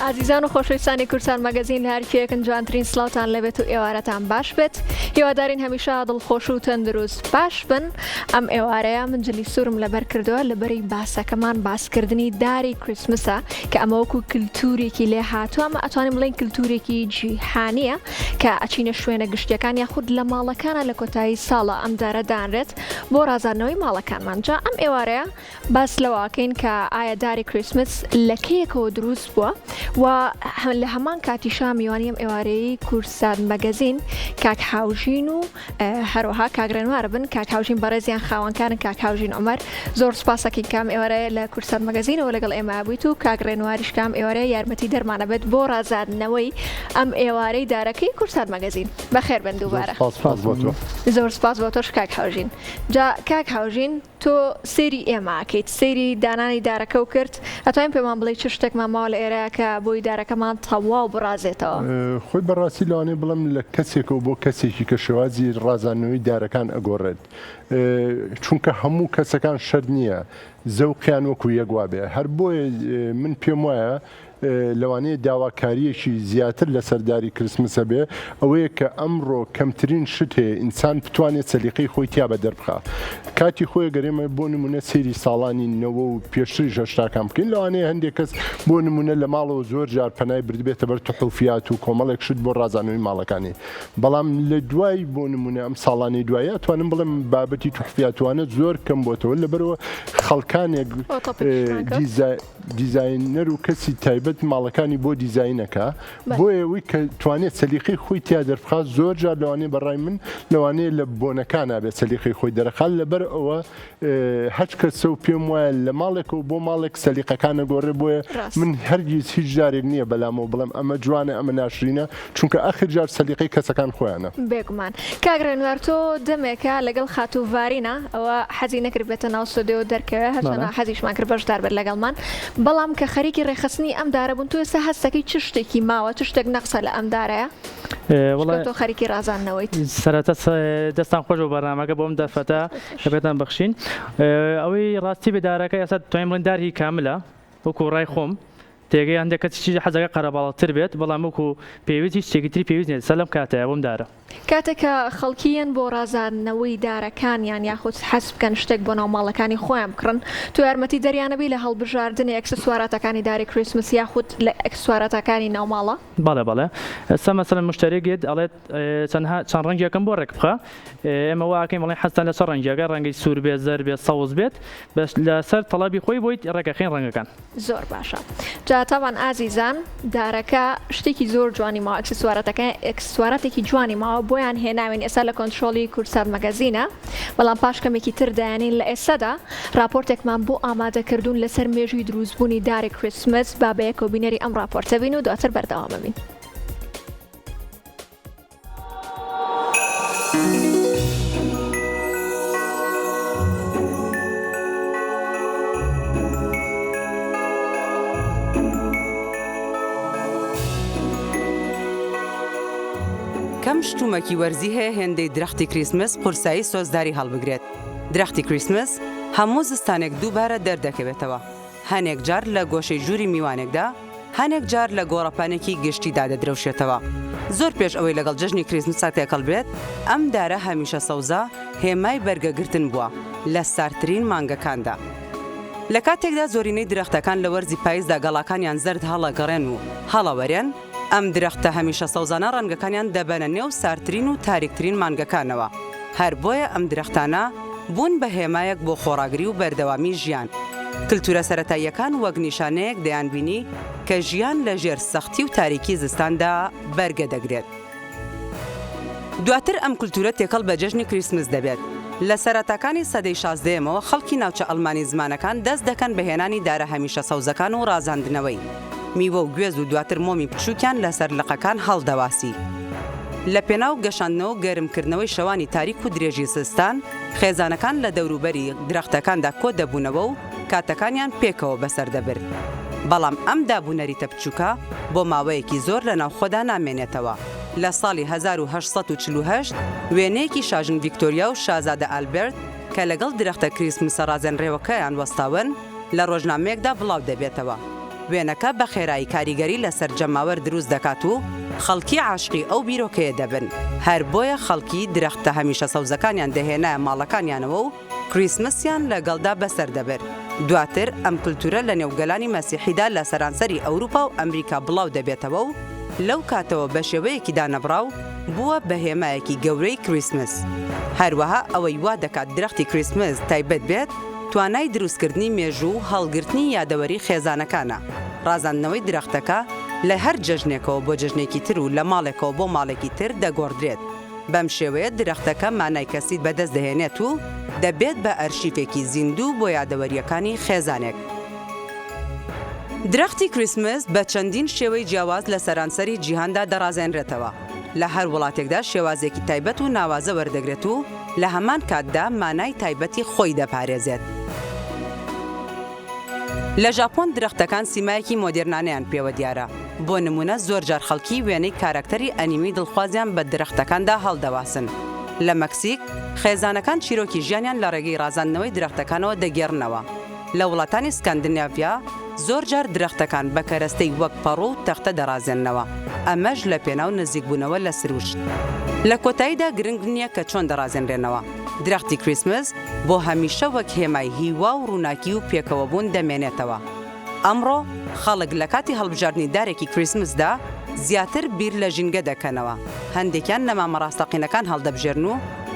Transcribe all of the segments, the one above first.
ئازیزان و خۆشەویستانی کوردستان مەگەزین لە هەرکوێیەکن جوانترین سڵاوتان لێبێت و ئێوارەتان باش بێت هیوادارین هەمیشە دڵخۆش و تەندروست باش بن ئەم ئێوارەیە من جلی سوورم لەبەر کردووە لەبەری باسەکەمان باسکردنی داری کریسمسە کە ئەمە وەکو کللتورێکی لێ هاتووە ئەمە ئەتوانین بڵێین کللتورێکی جیهانیە کە ئەچینە شوێنە گشتیەکان یاخود لە ماڵەکانە لە کۆتایی ساڵە ئەم دارە دانرێت بۆ ڕازاندنەوەی ماڵەکانمان جا ئەم ئێوارەیە باس لەوە ئەکەین کە ئایا داری کریسمس لە کەیەکەوە دروست بووە و لە هەمان کاتیشا میوانی ئەم ئێوارەیەی کوردسات مەگەزین کاک هاوژین و هەروەها کاک ڕێنوار بن کاک هاوژین بەڕێزیان خاوەنکارن کاک هاوژین عومەر زۆر سوپاسەکەین کام ئێوارەیە لە کوردسات مەگەزینەوە لەگەڵ ئێمە بوویت و کاک ڕێنواریش کام ئێوارەیە یارمەتی دەرمانە بێت بۆ ڕازاندنەوەی ئەم ئێوارەی دارەکەی کوردسات مەگەزین بەخێر بن دووبارە سپاس بۆ تۆ. زۆر سپاس بۆ تۆش کاک هاوژین جا کاک هاوژین تۆ سەیری ئێمە ئەکەیت سەیری دانانی دارەکەو کرد ئەتوانی پێمان بڵێی چ شتێکمان ماوە لە ئێرەیا کە بۆی دارەکەمان تەواو بڕازێتەوە؟ خۆی بەڕاستی لەوانەیە بڵێم لە کەسێکەوە بۆ کەسێکی کە شێوازی ڕازاندنەوەی دارەکان ئەگۆڕێت چونکە هەموو کەسەکان شەرت نییە زەوقیان وەکو یەک وابێ هەر بۆیە من پێم وایە لەوانەیە داواکارییەکی زیاتر لەسەر داری کریسمس هەبێ، ئەوەیە کە ئەمڕۆ کەمترین شت هەیە ئینسان بتوانێت سەلیقەی خۆی تیا بەدەر بخا. کاتی خۆی گەر ئێمە بۆ نموونە سەیری ساڵانی نەوە و پێشتریش هەشتاکان بکەین، لەوانەیە هەندێک کەس بۆ نموونە لە ماڵەوە زۆر جار پەنای بردبێتە بەر تحوفیات و کۆمەڵێک شت بۆ ڕازاندنەوەی ماڵەکانی. بەڵام لە دوای بۆ نموونە ئەم ساڵانەی دوایی ئەتوانم بڵێم بابەتی تحفیاتوانە زۆر کەم بۆتەوە لەبەرئەوە خەڵکانێک دیزاینەر و کەسی تایبەت ماڵەکانی بۆ دیزاینەکە بۆیە ئەوەی کە توانێت سەلیقەی خۆی تیا دەربخات زۆر جار لەوانەیە بەڕای من لەوانەیە لە بۆنەکانا بێت سەلیقەی خۆی دەرەخات لەبەر ئەوە هەچ کەسە و پێم وایە لە ماڵێکەوە بۆ ماڵێک سەلیقەکان نەگۆڕێ بۆیە من هەرگیز هیچ جارێک نییە بەلامەوە بڵێم ئەمە جوانە ئەمە ناشرینە چونکە ئاخر جار سەلیقەی کەسەکان خۆیانە. بێگومان. کاک ڕێنوار تۆ دەمێکە لەگەڵ خاتوو ڤارینا ئەوە حەزی نەکرد بێتە ناو ستۆدیۆ دەرکەوێ هەرچەندە حەزیشمان کرد بەشدار بێت لەگەڵمان بەڵام کە خەریکی ڕێکخستنی ئەم دارە بوون تۆ ئێستا هەستەکەی چ شتێکی ماوە چ شتێک نەقسە لە ئەم دارەیە؟ وەڵا تۆ خەریکی ڕازاندنەوەیت. سەرەتا دەستان خۆش بۆ بەرنامەکە بۆ ئەم دەرفەتە کە پێتان بەخشین. ئەوەی ڕاستی بێ دارەکە ئێستا دەتوانین بڵێین دارێکی کاملە وەکوو ڕای خۆم تێگەی هەندێک کەس چیزی حەزەکە قەرەباڵغتر بێت بەڵام وەکو پێویست هیچ شتێکی تری پێویست نیە لەسەر لەم کاتەیا بۆم دارە. کاتێک کە خەڵکی یەن بۆ ڕازاندنەوەی دارەکانیان یاخود حەز بکەن شتێک بۆ ناو ماڵەکانی خۆیان بکڕن تۆ یارمەتی دەریان ئەبی لە هەڵبژاردنی ئەکسسواراتەکانی داری کریسمس یاخود لە ئەکسسواراتەکانی ناو ماڵە؟ بەڵێ بەڵێ ئێستا مەسەلەن مشتەریەک یەت ئەڵێت چەندها چەند ڕەنگێکم بۆ ڕێک بخە ئێمە وا ئەکەین بەڵێن حەزتان لە چ ڕەنگێکە ڕەنگی سوور بێت زەرد بێت سەوز بێت بەس لەسەر تەڵەبی خۆی بۆی ڕێکەخەین ڕەنگەکان. زۆر باشە جا تاوان ئازیزان دارەکە شتێکی زۆر جوانی ماوە ئەکسسواراتەکە ئەکسسواراتێکی جوانی ماوە بۆیان هێناوین ئێستا لە کۆنترۆڵی کوردسات مەگەزینە بەڵام پاش کەمێکی تر دایانین لە ئێستادا راپۆرتێکمان بۆ ئامادەکردوون لەسەر مێژووی دروستبوونی داری کریسمس با بەیەکەوە بینەری ئەم راپۆرتە بین و دواتر بەردەوامەبین. کەم شتومەکی وەرزی هەیە هێندەی درەختی کریسمس قورسایی سۆزداری هەڵبگرێت. درەختی کریسمس هەموو زستانێک دووبارە دەردەکەوێتەوە، هەنێک جار لە گۆشەی ژووری میوانێکدا، هەنێک جار لە گۆڕەپانێکی گشتیدا دەدرەوشێتەوە. زۆر پێش ئەوەی لەگەڵ جەژنی کریسمسا تێکەڵ بێت، ئەم دارە هەمیشە سەوزە هێمای بەرگەگرتن بووە لە ساردترین مانگەکاندا. لە کاتێکدا زۆرینەی درەختەکان لە وەرزی پایزدا گەڵاکانیان زەرد هەڵەگەڕێن و هەڵەوەرێن، ئەم درەختە هەمیشە سەوزانە ڕەنگەکانیان دەبەنە نێو ساردترین و تاریکترین مانگەکانەوە، هەر بۆیە ئەم درەختانە بوون بە هێمایەک بۆ خۆڕاگری و بەردەوامی ژیان. کلتورە سەرەتاییەکان وەک نیشانەیەک دەیانبینی کە ژیان لە ژێر سەختی و تاریکی زستاندا بەرگە دەگرێت. دواتر ئەم کلتورە تێکەڵ بە جەژنی کریسمس دەبێت. لە سەرەتاکانی سەدەی شازدەیەمەوە خەڵکی ناوچە ئەڵمانی زمانەکان دەست دەکەن بە هێنانی دارە هەمیشە سەوزەکان و ڕازاندنەوەی. میوە و گوێز و دواتر مۆمی بچووکیان لەسەر لقەکان هەڵدەواسی. لە پێناو گەشاندنەوە و گەرمکردنەوەی شەوانی تاریک و درێژی زستان، خێزانەکان لە دەوروبەری درەختەکاندا کۆ دەبوونەوە و کاتەکانیان پێکەوە بەسەر دەبرد. بەڵام ئەم داب و نەریتە بچووکە بۆ ماوەیەکی زۆر لە ناوخۆدا نامێنێتەوە. لە ساڵی 1848 وێنەیەکی شاژن ڤیکتۆریا و شازادە ئالبێرت کە لەگەڵ درەختە کریسمسە ڕازێنرێوەکەیان وەستاون لە ڕۆژنامەیەکدا بڵاو دەبێتەوە. وێنەکە بە خێرایی کاریگەری لەسەر جەماوەر دروست دەکات و خەڵکی عاشقی ئەو بیرۆکەیە دەبن، هەر بۆیە خەڵکی درەختە هەمیشە سەوزەکانیان دەهێنایە ماڵەکانیانەوە و کریسمسیان لەگەڵدا بەسەر دەبرد. دواتر ئەم کلتورە لە نێو گەلانی مەسیحیدا لە سەرانسەری ئەوروپا و ئەمریکا بڵاو دەبێتەوە و لەو کاتەوە بە شێوەیەکی دانەبڕاو بووە بە هێمایەکی گەورەی کریسمس. هەروەها ئەوەی وا دەکات درەختی کریسمس تایبەت بێت، توانای دروستکردنی مێژوو و هەڵگرتنی یادەوەری خێزانەکانە. ڕازاندنەوەی درەختەکە لە هەر جەژنێکەوە بۆ جەژنێکی تر و لە ماڵێکەوە بۆ ماڵێکی تر دەگۆڕدرێت. بەم شێوەیە درەختەکە مانای کەسیت بەدەست دەهێنێت و دەبێت بە ئەرشیفێکی زیندوو بۆ یادەوەرییەکانی خێزانێک. درەختی کریسمس بە چەندین شێوەی جیاواز لە سەرانسەری جیهاندا دەڕازێنرێتەوە. لە هەر وڵاتێکدا شێوازێکی تایبەت و ناوازە وەردەگرێت و لە هەمان کاتدا مانای تایبەتی خۆی دەپارێزێت. لە ژاپۆن درەختەکان سیمایەکی مۆدێرنانەیان پێوە دیارە، بۆ نموونە زۆرجار خەڵکی وێنەی کاراکتەری ئەنیمی دڵخوازیان بە درەختەکاندا هەڵدەواسن. لە مەکسیک، خێزانەکان چیرۆکی ژیانیان لە ڕێگەی ڕازاندنەوەی درەختەکانەوە دەگێڕنەوە. لە وڵاتانی سکاندناڤیا زۆرجار درەختەکان بە کەرەستەی وەک پەڕۆ و تەختە دەڕازێننەوە، ئەمەش لە پێناو نزیکبوونەوە لە سروشت. لە کۆتاییدا گرنگ نییە کە چۆن دەڕازێنرێنەوە، درەختی کریسمس بۆ هەمیشە وەک هێمای هیوا و ڕووناکی و پێکەوەبوون دەمێنێتەوە. ئەمڕۆ خەڵک لە کاتی هەڵبژاردنی دارێکی کریسمسدا زیاتر بیر لە ژینگە دەکەنەوە، هەندێکیان نەمامە ڕاستەقینەکان هەڵدەبژێرن و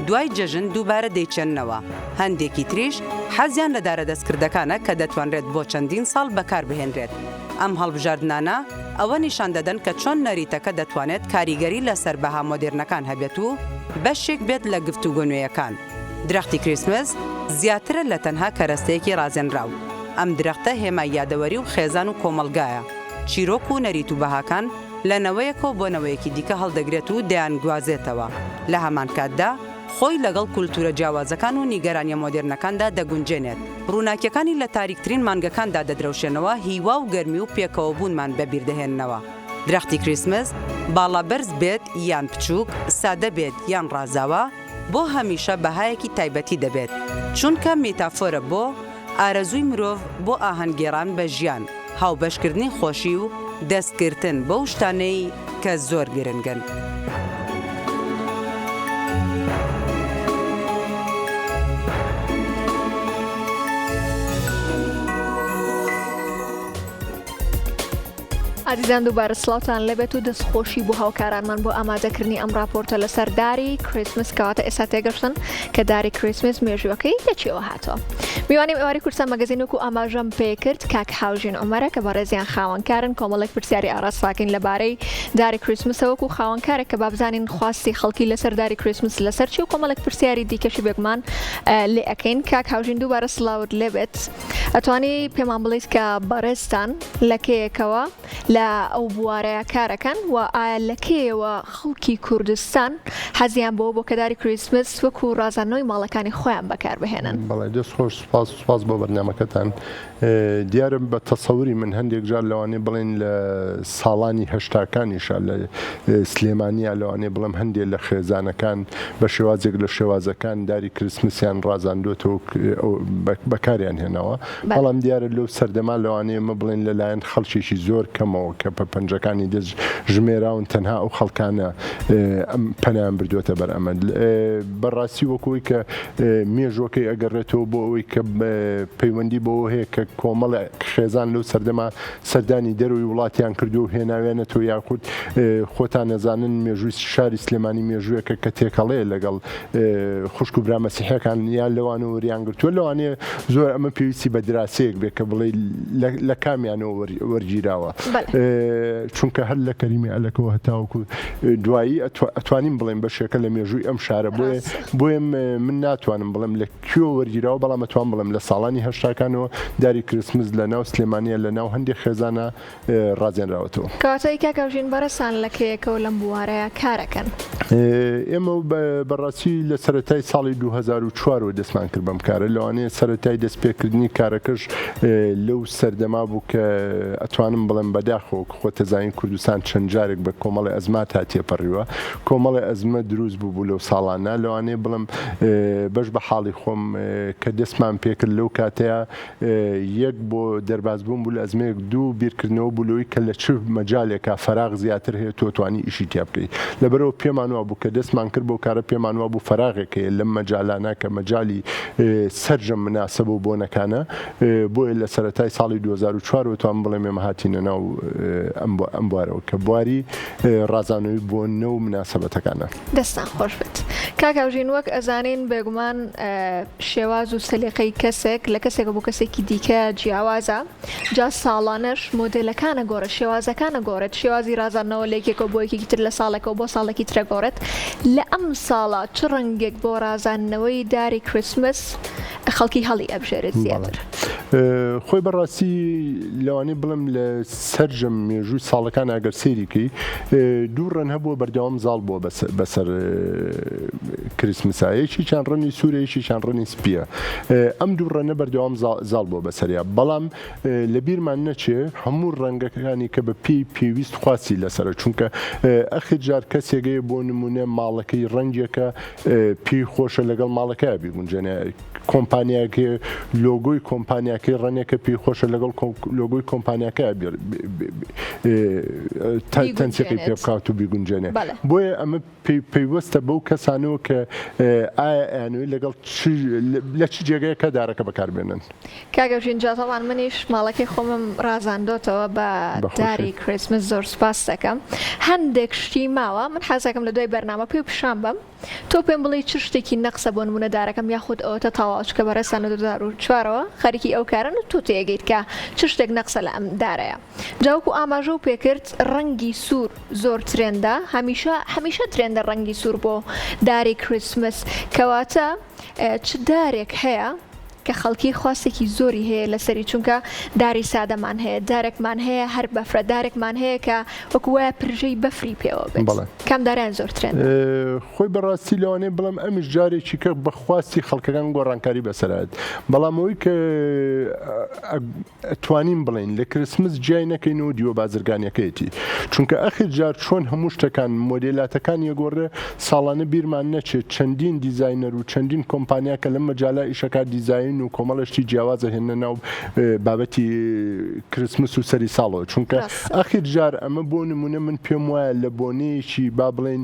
دوای جەژن دووبارە دەیچێننەوە، هەندێکی تریش حەزیان لە دارە دەستکردەکانە کە دەتوانرێت بۆ چەندین ساڵ بەکاربهێنرێت. ئەم هەڵبژاردنانە ئەوە نیشان دەدەن کە چۆن نەریتەکە دەتوانێت کاریگەری لەسەر بەها مۆدێرنەکان هەبێت و بەشێک بێت لە گفتوگۆ نوێیەکان. درەختی کریسمس زیاترە لە تەنها کەرەستەیەکی ڕازێنراو. ئەم درەختە هێمای یادەوەری و خێزان و کۆمەڵگایە. چیرۆک و نەریت و بەهاکان لە نەوەیەکەوە بۆ نەوەیەکی دیکە هەڵدەگرێت و دەیانگوازێتەوە. لە هەمان کاتدا خۆی لەگەڵ کولتوورە جیاوازەکان و نیگەرانییە مۆدێرنەکاندا دەگونجێنێت. ڕووناکییەکانی لە تاریکترین مانگەکاندا دەدرەوشێنەوە، هیوا و گەرمی و پێکەوەبوونمان بەبیردەهێننەوە. درەختی کریسمس، باڵابەرز بێت یان بچووک، سادە بێت یان ڕازاوە، بۆ هەمیشە بەهایەکی تایبەتی دەبێت، چونکە میتافۆرە بۆ ئارەزووی مرۆڤ بۆ ئاهەنگگێڕان بە ژیان، هاوبەشکردنی خۆشی و دەستگرتن بەو شتانەی کە زۆر گرنگن. ئازیزان دووبارە سڵاوتان لێبێت و دەستخۆشی بۆ هاوکارانمان بۆ ئامادەکردنی ئەم راپۆرتە لەسەر داری کریسمس کەواتە ئێستا تێگەشتن کە داری کریسمس مێژووەکەی لە چیەوە هاتووە میوانیم ئێواری کوردستان مەگەزین وەکو ئاماژەم پێکرد کاک هاوژین عومەرە کە بەڕێزیان خاوەنکارن کۆمەڵێک پرسیاری ئاراستاکەین لەبارەی داری کریسمسە وەکو خاوەنکارێک کە بابزانین خواستی خەڵکی لەسەر داری کریسمس لەسەر چی و کۆمەڵێک پرسیاری دیکەشی بێگومان لێ ئەکەین کاک هاوژین دووبارە سڵاوت لێبێت ئەتوانی پێمان بڵیت کە بەڕێزتان لە کەیەکەوە لە ئەو بوارەیە کارەکەن و ئایا لە کەیەوە خەڵکی کوردستان حەزیان بەوە بووە کە داری کریسمس وەکو ڕازاندنەوەی ماڵەکانی خۆیان بەکاربهێنن؟ بەڵێ دەست خۆش سوپاس سوپاس بۆ بەرنامەکەتان. دیارە بە تەسەوری من هەندێک جار لەوانەیە بڵێن لە ساڵانی هەشتاکانیشا لە سلێمانیا لەوانەیە بڵێم هەندێک لە خێزانەکان بە شێوازێک لە شێوازەکان داری کریسمسیان ڕازاندووەتەوە بەکاریان هێناوە، بەڵام دیارە لەو سەردەما لەوانەیە ئێمە بڵێین لەلایەن خەڵکێکی زۆر کەمەوە کە بە پەنجەکانی دەست ژمێراون تەنها ئەو خەڵکانە ئەم پەنایان بردووەتە بەر ئەمە. بەڕاستی وەکو ئەوەی کە مێژووەکەی ئەگەڕێتەوە بۆ ئەوەی کە پەیوەندی بەوە هەیە کە کۆمەڵێک خێزان لەو سەردەما سەردانی دەرەوەی وڵاتیان کردووە و هێناویانەتەوە یاخود خۆتان ئەزانن مێژووی شاری سلێمانی مێژوویەکە کە تێکەڵەیە لەگەڵ خوشک و برا مەسیحیەکان یان لەوانەوە وەریان گرتووە لەوانەیە زۆر ئەمە پێویستی بە دراسەیەک بێت کە بڵێ لە کامیانەوە وەرگیراوە چونکە هەر لە کەریمی ئەلەکەوە هەتاوەکو دوایی ئەتوانین بڵێن بەشێکە لە مێژووی ئەم شارە بۆیە بۆیە من ناتوانم بڵێم لە کوێوە وەرگیراوە بەڵام ئەتوانم بڵێم لە ساڵانی هەشتاکانەوە داری کریسمس لە ناو سلێمانیە لە ناو هەندێک خێزانە ڕازێنراوەتەوە. کەواتە ی کاک ئەوژین بەڕێزتان لە کەیەکەوە لەم بوارەیا کارەکەن؟ ئێمە بەڕاستی لە سەرەتای ساڵی 2004 وە دەستمان کرد بەم کارە لەوانەیە سەرەتای دەستپێکردنی کارەکەش لەو سەردەما بوو کە ئەتوانم بڵێم بەداخ. بەداخەوە خۆت ئەزانی کوردستان چەند جارێک بە کۆمەڵێ ئەزماتا تێپەڕیوە، کۆمەڵێ ئەزمە دروست بووبوو لەو ساڵانە، لەوانەیە بڵێم بەش بە حاڵی خۆم کە دەستمان پێکرد لەو کاتەیا یەک بۆ دەربازبوون بوو لە ئەزمەیەک، دوو بیرکردنەوە بوو لەوەی کە لە چ مەجالێکا فەراغ زیاتر هەیە تۆ توانی ئیشی تیا بکەی. لەبەرئەوە پێمان وابوو کە دەستمان کرد بەو کارە پێمان وابوو فەراغێک هەیە لەم مەجالانە کە مەجالی سەرجەم مناسەبە و بۆنەکانە، بۆیە لە سەرەتای ساڵی 2004 وە توانم بڵێم ئێمە هاتینە ناو ئەم بوارەوە کە بواری ڕازانەوەی بۆنە و مناسەبەتەکانە. دەستتان خۆش بێت کاک هاوژین وەک ئەزانین بێگومان شێواز و سەلیقەی کەسێک لە کەسێکە بۆ کەسێکی دیکە جیاوازە جا ساڵانەش مۆدێلەکان ئەگۆڕێت شێوازەکان ئەگۆڕێت شێوازی ڕازاندنەوە لە یەکێکەوە بۆ یەکێکی تر لە ساڵێکەوە بۆ ساڵێکی تر ئەگۆڕێت لە ئەم ساڵە چ ڕەنگێک بۆ ڕازاندنەوەی داری کریسمس خەڵکی هەڵی ئەبژێرێت زیاتر. خۆی بەڕاستی لەوانەیە بڵێم لە سەرجەم مێژووی ساڵەکان ئەگەر سەیری کەی دوو ڕەن هەبووە بەردەوام زاڵ بووە بەسەر کریسمسا یەکێکیان ڕەنی سوورە یەکێکیان ڕەنی سپییە ئەم دوو ڕەنە بەردەوام زاڵ بووە بەسەریا بەڵام لە بیرمان نەچێ هەموو ڕەنگەکانی کە بە پێی پێویست خواستی لەسەرە چونکە ئەخیر جار کەسێک هەیە بۆ نمونە ماڵەکەی ڕەنگێکە پێی خۆشە لەگەڵ ماڵەکەیا بیگونجێنێ کۆمپانیایەک هەیە لۆگۆی کۆمپانیاکەی ڕەنێکە پێی خۆشە لەگەڵ لۆگۆی کۆمپانیاکە تەنسیقی پێ بکات و بیگونجێنێ بۆیە ئەمە پەیوەستە بەو کەسانەوە کە ئایا ئەیانەوێت لەگەڵ لە چ جێگەیەکە دارەکە بەکاربێنن. کاک ئەوژین جا تەبعەن منیش ماڵەکەی خۆمم ڕازاندۆتەوە بە داری کریسمس زۆر سوپاست دەکەم هەندێک شتی ماوە من حەزەکەم لە دوای بەرنامە پێ پیشان بەم تۆ پێم بڵێی چ شتێکی نەقسە بۆ نمونە دارەکەم یاخود ئەوەتە تەواو چکە بەڕێزتان لە 2004 ەوە خەریکی ئەو کارەن و تۆ تێگەیت کە چ شتێک نەقسە لە ئەم دارەیە جا وەکو ئاماژەو پێکرد ڕەنگی سوور زۆر ترێندە هەمیشە هەمیشە ترێندە ڕەنگی سوور بۆ داری کریسمس کەواتە چ دارێک هەیە کە خەڵکی خواستێکی زۆری هەیە لەسەری چونکە داری سادەمان هەیە دارێکمان هەیە هەر بەفرە دارێکمان هەیە کە وەکو وایە پرژەی بەفری پێوە بێت بەڵێ. کام داریان زۆر ترێندە؟ خۆی بەڕاستی لەوانەیە بڵێم ئەمیش جارێکی کە بە خواستی خەڵکەکان گۆڕانکاری بەسەرات بەڵام ئەوەی کە ئەتوانین بڵێین لە کریسمس جیای نەکەینەوە دیوە بازرگانیەکەیەتی چونکە ئەخیر جار چۆن هەموو شتەکان مۆدێلاتەکان یەگۆڕێ ساڵانە بیرمان نەچێت چەندین دیزاینەر و چەندین کۆمپانیا کە لەم مەجالە ئیشەکا دیزاین و کۆمەڵێ شتی جیاواز ئەهێننە ناو بابەتی کریسمس و سەری ساڵەوە چونکە ئەخیر جار ئەمە بۆ نمونە من پێم وایە لە بۆنەیەکی با بڵێین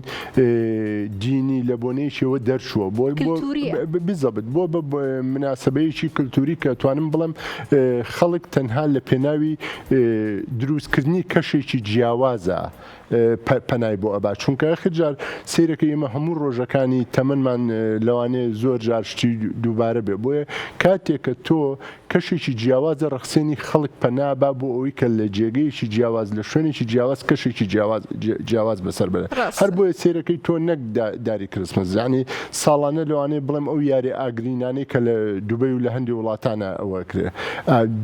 دینی لە بۆنەیەکیەوە دەرچووە بۆ بزەبت بۆ بە مناسبەیەکی کللتوری کە توانم بڵێم خەڵک تەنها لە پێناوی دروستکردنی کەشێکی جیاوازە پەنای بۆ ئەبا چونکە خجار سیرەکە ئێمە هەموو ڕۆژەکانی تەمەنمان لەوانەیە زۆر جار شتی دووبارە بێ بۆیە کاتێک کە تۆ کەشێکی جیاواز دەڕەخسێنی خەڵک پەنا با بۆ ئەوەی کە لە جێگەیەکی جیاواز لە شوێنێکی جیاواز کەشێکی جیاواز جیاواز بەسەر بەرێ هەر بۆیە سەیرەکەی تۆ نەک داری کریسمس یانی ساڵانە لەوانەیە بڵێم ئەو یاری ئاگرینانەی کە لە دوبەی و لە هەندی وڵاتانە ئەوە کرێ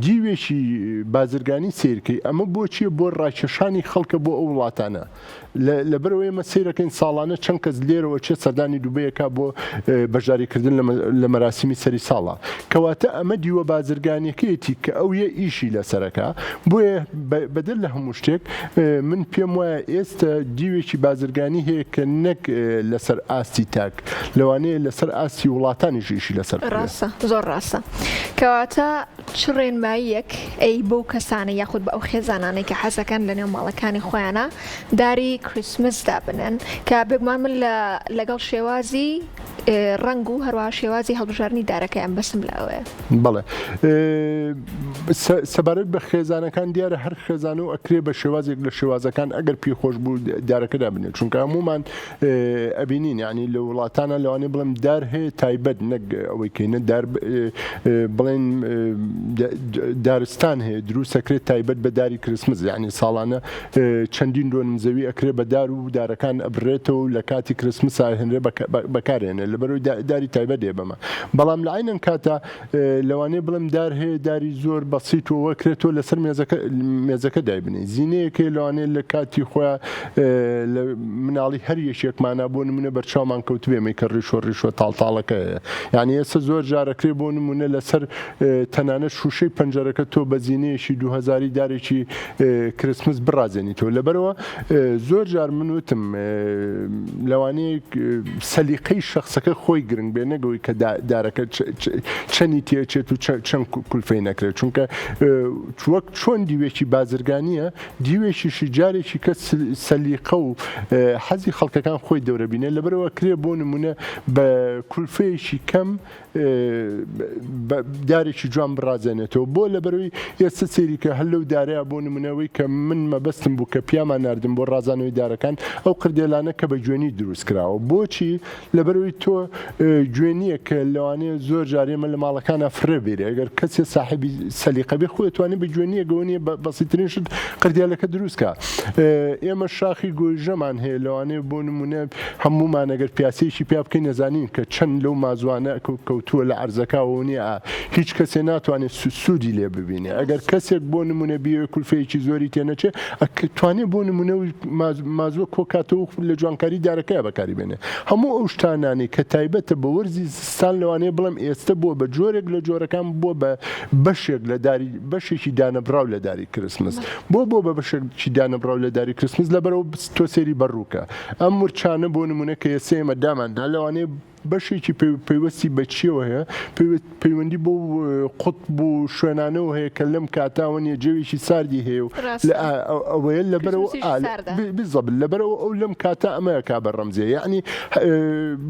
دیوێکی بازرگانی سیرکەی ئەمە بۆچیە بۆ ڕاکێشانی خەڵکە بۆ ئەو وڵاتانە لەبەرئەوەی ئێمە سەیرەکەین ساڵانە چەند کەس لێرەوە چێت سەردانی دوبەی ئەکا بۆ بەشداریکردن لە مەراسیمی سەری ساڵا کەواتە ئەمە دیوە بازرگانیەکەیەتی کە ئەو یە ئیشی لەسەرەکا بۆیە بەدەر لە هەموو شتێک من پێم وایە ئێستە دیوێکی بازرگانی هەیە کە نەک لەسەر ئاستی تاک لەوانەیە لەسەر ئاستی وڵاتانیش ئیشی لەسەر بکرێت. ڕاستە زۆر ڕاستە کەواتە چ ڕێنماییەک ئەی بەو کەسانە یاخود بە ئەو خێزانانەی کە حەزەکەن لە نێو ماڵەکانی خۆیانا داری کریسمس دابنێن کە بێگومان من لە لەگەڵ شێوازی ڕەنگ و هەروەها شێوازی هەڵبژاردنی دارەکەیان بەسم لە ئەوەیە. بەڵێ سەبارەت بە خێزانەکان دیارە هەر خێزانە و ئەکرێ بە شێوازێک لە شێوازەکان ئەگەر پێی خۆش بوو دارەکە دابنێت چونکە هەموومان ئەبینین یانی لە وڵاتانە لەوانەیە بڵێم دار هەیە تایبەت نەک ئەوەی کەینە دار بڵێن دارستان هەیە دروست ئەکرێت تایبەت بە داری کریسمس یعنی ساڵانە چەندین دۆنم زەوی ئەکرێ بە دار و دارەکان ئەبرێتەوە و لە کاتی کریسمسا هێنرێ بەکارێنێ لەبەرەوەی داری تایبەت هەیە بەمە بەڵام لە عینەن کاتە لەوانەیە بڵێم. دار هەیە داری زۆر بەسیت و وەکرێت تۆ لەسەر مێزەکە مێزەکە دایبنێی. زینەیەک هەیە لەوانەیە لە کاتی خۆیا لە مناڵی هەر یەکێکمانا بۆ نمونە بەرچاومان کەوتبێ مەی کە ڕیشۆ ڕیشۆ تاڵ تاڵەکە هەیە. یانی ئێستا زۆر جار ئەکرێ بۆ نمونە لەسەر تەنانەت شوشەی پەنجەرەکە تۆ بە زینەیەکی دووهەزاری دارێکی کریسمس بڕازێنیتەوە. لەبەرئەوە زۆر جار من وتم لەوانەیە سەلیقەی شەخسەکە خۆی گرنگ بێ نەک ئەوەی کە دارەکە چەنی تێچێت و چەند کولفەی نەکرێت چونکە وەک چۆن دیوێکی بازرگانیە دیوێکیشی جارێکی کە سەلیقە و حەزی خەڵکەکان خۆی دەورەبینێ لەبەرەوە کرێ بۆ نمونە بە کولفەیەکی کەم دارێکی جوان بڕازێنێتەوە بۆ لەبەرەوەی ئێستا سەیری کە هەر لەو دارەیە بۆ نمونەوەی کە من مەبەستم بوو کە پیامان ناردم بۆ ڕازانەوەی دارەکان ئەو قردێلانە کە بە گوێنی دروست کراوە بۆچی لەبەرەوەی تۆ گوێنیە کە لەوانەیە زۆر جار ئێمە لە ماڵەکانە فرێ بێرێ ئەگەر کەسێ ساحبی سەلیقە بێ خۆی توانێت بە گوێنیە گەوە نیە بەسیترین شت قردێلەکە دروست کا ئێمە شاخی گۆیژەمان هەیە لەوانەیە بۆ نمونە هەموومان ئەگەر پیاسەیەکی پیا بکەین ئەزانین کە چەند لەو مازوانە کەوتووە لە عەرزەکاوە نیە هیچ کەسێ ناتوانێت سوودی لێ ببینێ ئەگەر کەسێک بۆ نمونە بیەوێ کولفەیەکی زۆری تێ نەچێ توانێ بۆ نمونە و مازوە کۆکاتەوە لە جوانکاری دارەکەیا بەکاری بێنێ هەموو ئەو شتانانەی کە تایبەتە بە وەرزی زستان لەوانەیە بڵێم ئێستە بووە بە جۆرێک لە جۆرەکان بووە بە بەشێک لە داری بەشێکی دانەبڕاو لە داری کریسمس بۆ بۆ بە بەشێکی دانەبڕاو لە داری کریسمس لەبەرەوە تۆ سەیری بەڕووکە ئەم ورچانە بۆ نمونە کە ئێستا ئێمە دامان دا لەوانەیە بەشێکی پەیوەستی بە چیەوە هەیە پەیوەندی بۆ قوتب و شوێنانەوە هەیە کە لەم کاتاوە نیە جەوێکی ساردی هەیە و ئەوەیە لەبەرەوە بزەبت لەبەرەوە ئەو لەم کاتە ئەمەیە کا بە ڕەمزیە یعنی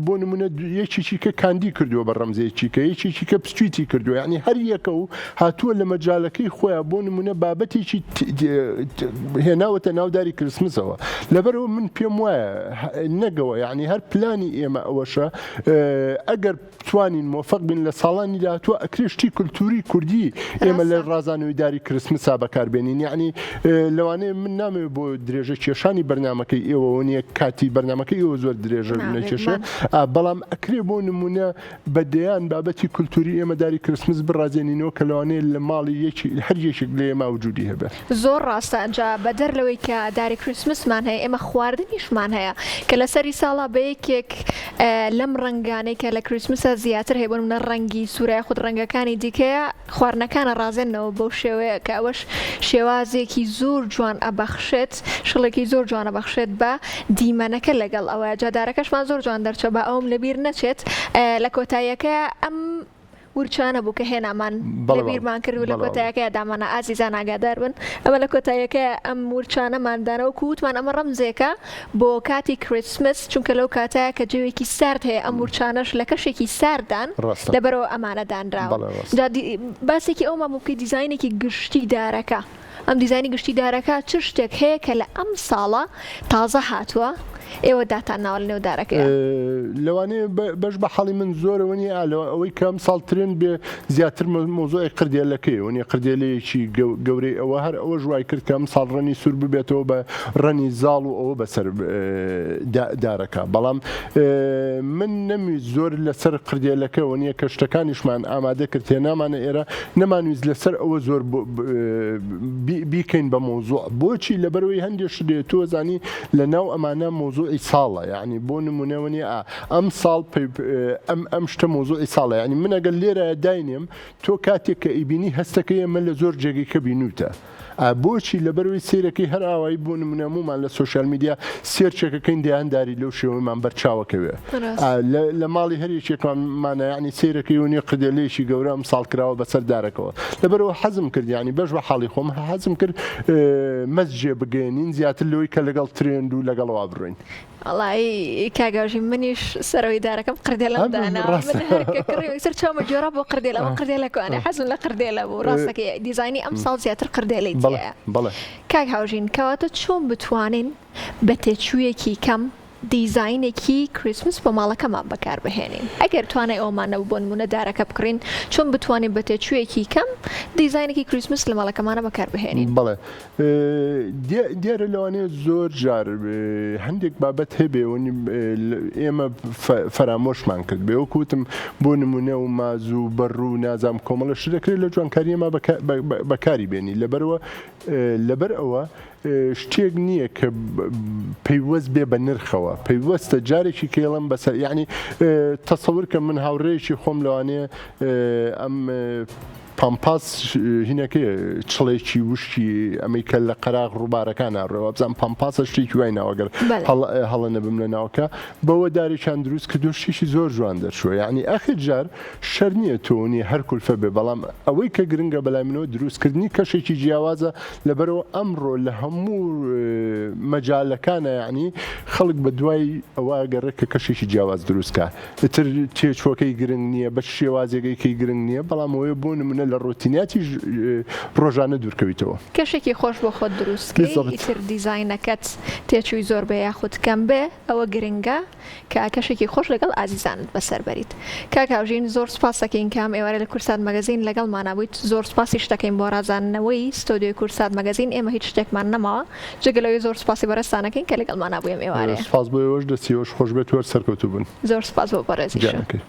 بۆ نمونە یەکێکی کە کاندی کردووە بە ڕەمزێکی کە یەکێکی کە پسکویتی کردووە یعنی هەر یەکە و هاتووە لە مەجالەکەی خۆیان بۆ نمونە بابەتێکی هێناوەتە ناو داری کریسمسەوە لەبەرەوە من پێم وایە نەگەوە یعنی هەر پلانی ئێمە ئەوەشە ئەگەر بتوانین مۆفەق بین لە ساڵانی داهاتووە ئەکرێ شتی کولتوری کوردی ئێمە لە ڕازانەوەی داری کریسمسا بەکاربێنین یعنی لەوانەیە من نامەوێت بۆ درێژە کێشانی بەرنمەکەی ئێوەوە نییە کاتی بەرنمەکەی ئێوە زۆر درێژە نەکێشێ بەڵام ئەکرێ بۆ نمونە بە دەیان بابەتی کولتوری ئێمە داری کریسمس بڕازێنینەوە کە لەوانەیە لە ماڵی یەکی هەر یەکێک لە ئێمە وجودی هەبێ. زۆر ڕاستە جا بەدەر لەوەی کە داری کریسمسمان هەیە ئێمە خواردنیشمان هەیە کە لە سەری ساڵا بە یەکێک لەم ڕەنگانەی کە لە کریسمسا زیاتر هەیە بۆ نمونە ڕەنگی سوورە یاخود ڕەنگەکانی دیکەیە خواردنەکان ئەڕازێنەوە بەو شێوەیە کە ئەوەش شێوازێکی زۆر جوان ئەبەخشێت شڵێکی زۆر جوان ئەبەخشێت بە دیمەنەکە لەگەڵ ئەوەیە جا دارەکەشمان زۆر جوان دەرچوە با ئەوم لەبیر نەچێت لە کۆتاییەکەیا ئەم ورچانە بوو کە هێنامان بەڵێ لە بیرمان کرد و لە بەڵێ کۆتایەکەیا دامانا ئازیزان ئاگادار بن ئەمە لە کۆتاییەکەیا ئەم ورچانەمان دانا وەکو وتمان ئەمە ڕەمزێکە بۆ کاتی کریسمس چونکە لەو کاتەیە کە جەوێکی سارد هەیە ئەم ورچانەش لە کەشێکی ساردان ڕاستە لەبەرئەوە ئەمانە دانراون بەڵێ ڕاستە. جا باسێکی ئەومان بۆ بکەی دیزاینێکی گشتی دارەکە ئەم دیزاینی گشتی دارەکە چ شتێک هەیە کە لە ئەم ساڵە تازە هاتووە ئێوە داتان ناوە لە نێو دارەکەیا؟ لەوانەیە بەش بە حاڵی من زۆرەوە نییە ئەوەی کە ئەم ساڵ ترێند بێ زیاتر مەوزوعی قردێلەکەیە وەنیە قردێلەیەکی گەورەی ئەوە هەر ئەوەش وای کرد کە ئەم ساڵ ڕەنی سوور ببێتەوە بە ڕەنی زاڵ و ئەوە بەسەر دارەکە بەڵام من نەمویست زۆر لەسەر قردێلەکە وەنیە کە شتەکانیشمان ئامادە کرد هێنامانە ئێرە نەمانویست لەسەر ئەوە زۆر بیکەین بە مەوزوع بۆچی لەبەرەوەی هەندێک شت هەیە تۆ زانی لە ناو ئەمانە مەوزوعی ساڵە یعنی بۆ نمونە وەنیە ئەم ساڵ ئەم ئەم شتە مەوزوعی ساڵە یعنی من ئەگەر لێرە داینێم تۆ کاتێک کە ئیبینی هەستەکەی ئەمە لە زۆر جێگەی کە بینوتە ئا بۆچی لەبەرئەوەی سەیرەکەی هەر ئاوایی بۆ نمونە هەموومان لە social media search ێکەکەین دەیان داری لەو شێوەیمان بەر چاوەکەوێ ئا لە لە ماڵی هەر یەکێکمان مانا یعنی سەیرەکەی و نیە قردێلەیەکی گەورە ئەم ساڵ کراوە بەسەر دارەکەوە لەبەرئەوە حەزم کرد یعنی بەش بە حاڵی خۆم حەزم کرد مەسجێ بگەیەنین زیاتر لەوەی کە لەگەڵ trend و لەگەڵ وا بڕۆین. وەڵایی کاک هاوژین منیش سەرەوەی دارەکەم قردێلەم دانا من هەر کە کڕیم یەکسەر چاومە گێڕا بۆ قردێلە ئەمە قردێلە کوانێ حەزم لە قردێلە بوو ڕاستەکەی دیزاینی ئەمساڵ زیاتر قردێلەی تیایە بەڵێ کاک هاوژین کەواتە چۆن بتوانین بە تێچوویەکی کەم. دیزاینێکی کریسمس بۆ ماڵەکەمان بەکاربهێنین؟ ئەگەر توانای ئەوەمان نەبوو بۆ نموونە دارەکە بکڕین، چۆن بتوانین بە تێچوویەکی کەم دیزاینێکی کریسمس لە ماڵەکەمانە بەکاربهێنین؟ بەڵێ دیارە لەوانەیە زۆر جار هەندێک بابەت هەبێ ئێمە فەرامۆشمان کرد بێ وەکو وتم بۆ نمونە و ماز و بەڕوو نازام کۆمەڵە شت دەکرێت لە جوانکاریە ما بەکاری بێنی لەبەرەوە لەبەر ئەوە شتێک نییە کە پەیوەست بێ بە نرخەوە پەیوەستە جارێکی کێڵم بەسەر یعنی تەسەور کە من هاوڕێیەکی خۆم لەوانەیە ئەم پامپاس هینەکەیە چڵێکی وشکی ئەمەی کە لە قەراغ ڕووبارەکان ناڕێ وابزانم پامپاسە شتێکی وای ناوە گەر هەڵە نەبم لە ناوکە بەوە دارێکیان دروست کردو شتێکی زۆر جوان دەرچووە یعنی ئەخر جار شەر نییە تۆنی هەر کولفە بێ بەڵام ئەوەی کە گرنگە بەلای منەوە دروستکردنی کەشێکی جیاوازە لەبەرەوە ئەمڕۆ لە هەموو مەجالەکانە یعنی خەڵک بە دوای ئەوە گەڕێک کە کەشێکی جیاواز دروستکە ئیتر تێچووەکەی گرنگ نییە، بە چ شێوازێک ئەیکەی گرنگ نییە، بەڵام ئەوەیە بۆ نموونە لە ڕۆتینیاتی ڕۆژانە دوورکەویتەوە. کەشێکی خۆش بۆ خۆت دروست کەی، ئیتر دیزاینەکەت تێچووی زۆر بێ یاخود کەم بێ، ئەوە گرنگە کە کەشێکی خۆش لەگەڵ ئازیزانت بەسەر بەریت. کاک هاوژین زۆر سوپاست دەکەین کە ئەم ئێوارە لە کوردسات مەگەزین لەگەڵمانا بوویت، زۆر سوپاسیشت دەکەین بۆ ڕازاندنەوەی ستۆدیۆی کوردسات مەگەزین، ئێمە هیچ شتێکمان نەماوە جگە لەوەی زۆر سوپاسی بەڕێزتان ئەکەین کە لەگەڵمانا بووی ئەم ئێوارەیە. سوپاس بۆ ئێوەش دەستی ئێوەش خۆش بێت و هەر سەرکەوتوو بن. زۆر سوپاس بۆ بەڕێزیشت. گیانەکەی.